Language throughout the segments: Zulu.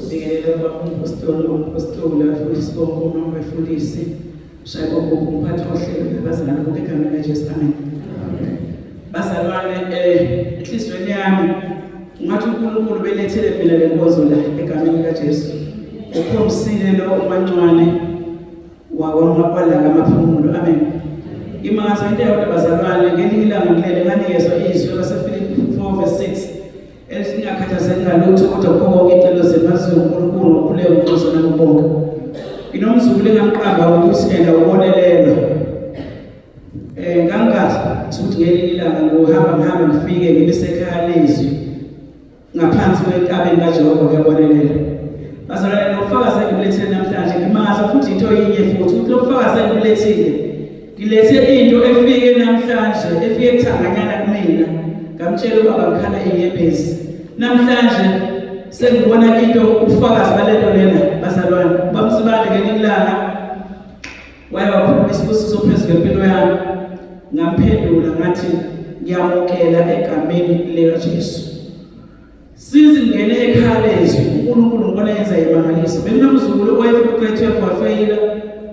Sibingelele ubaba umpostoli, umpostoli, abafundisi bonke, umama befundisi, shaye bogogo, umphathi wohlelo nabazalwane bonke egameni likaJesu. Amen. Bazalwane, enhliziyweni yami ungathi uNkulunkulu belethele mina le nkonzo la egameni likaJesu. Ukhombisile lo umancwane wala amaphumulo. Amen. Imangazo into eyodwa bazalwane, ngelinye ilanga ngilele nganikezwa izwi laseFilipi 4 verse 6 elithi ningakhathazeki ngalutho kodwa kukho konke icelo zenu maziwe uNkulunkulu ngokukhuleka unxusa nangobonga. Nginomzukulu engamqamba ukuthi ena ubonelelwa. Ngangazi ukuthi ngelinye ilanga ngohamba ngihambe ngifike ngibe sekhaya lezwi ngaphansi kwentabeni kaJehova kuyabonelela. Bazalwane, lobufakazi engibulethile namhlanje ngimazi futhi into yinye futhi ukuthi lobufakazi engibulethile ngilethe into efike namhlanje efike kuthanganyana kumina, ngamtshela ubaba ngikhala inyembezi. Namhlanje sengibona into ubufakazi balento lena bazalwane. Bamsibande ngelinye ilanga waye wakhuluma isibusiso phezu kwempilo yami, ngamphendula ngathi ngiyamukela egameni likaJesu. Since ngingene ekhaya lezwi uNkulunkulu ngibona yenza imangaliso. Benginomzukulu owayefuna ugrade 12 wafeyila.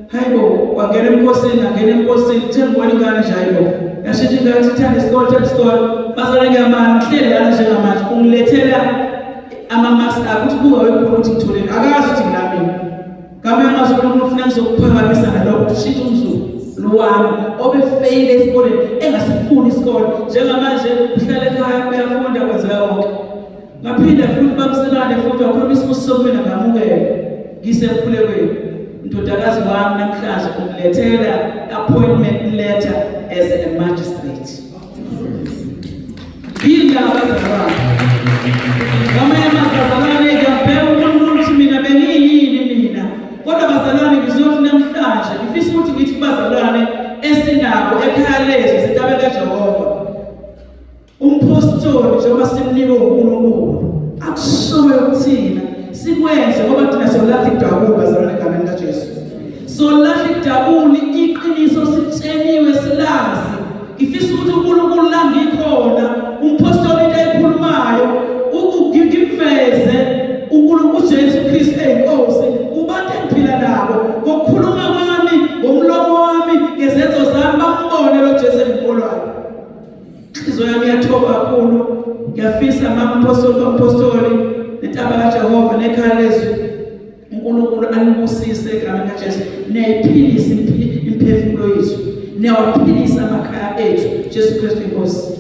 Hayibo, wangena emkhosini, angena emkhosini, kuthe ngibona ingane nje hayibo. Yashintsha ingane ithanda isikole, ithanda isikole. Bazalwane ngiyamana ngihleli lana njengamanje ungilethela ama-marks akho ukuthi buka wekhulu ukuthi ngitholeni. Akazi ukuthi nginamini. Ngamanye amazwi uNkulunkulu ufuna ngizokuphakamisa ngalokho ukuthi ushintshe umzukulu wami obefeyile esikoleni engasifuni isikole. Njengamanje uhlala ekhaya uyafunda kwenzeka konke. Ngaphinda futhi bamselane futhi wakhuluma isibusiso kumina ngamukela. Ngisemkhulekweni. Ndodakazi wami namhlanje ungilethela appointment letter as a magistrate. Yindaba bazalwane. Ngamanye amazwi bazalwane ngiyabheka uNkulunkulu ukuthi mina bengiyini mina. Kodwa bazalwane ngizothi namhlanje ngifisa ukuthi ngithi kubazalwane esinabo ekhaya lethu sentabeni kaJehova. Umpostoli njengoba simnikwe uNkulunkulu akushoyo kuthina sikwenze ngoba thina solahla idabuli bazalwane egameni likaJesu. Solahla idabuli iqiniso sitsheniwe silazi. Ngifisa ukuthi uNkulunkulu la ngikhona umpostoli into ayikhulumayo ngimfeze uNkulunkulu uJesu Kristu eyinkosi kubantu engiphila nabo ngokukhuluma kwami ngomlomo wami ngezenzo zami bambone lo Jesu engikholwayo. Inhliziyo yami iyathoba kakhulu. Ngiyafisa mampostoli bampostoli nentaba kaJehova nekhaya lezwi uNkulunkulu anibusise egameni likaJesu. Niyayiphilisa imphefumulo yethu. Niyawaphilisa amakhaya ethu. Jesu Kristu inkosi.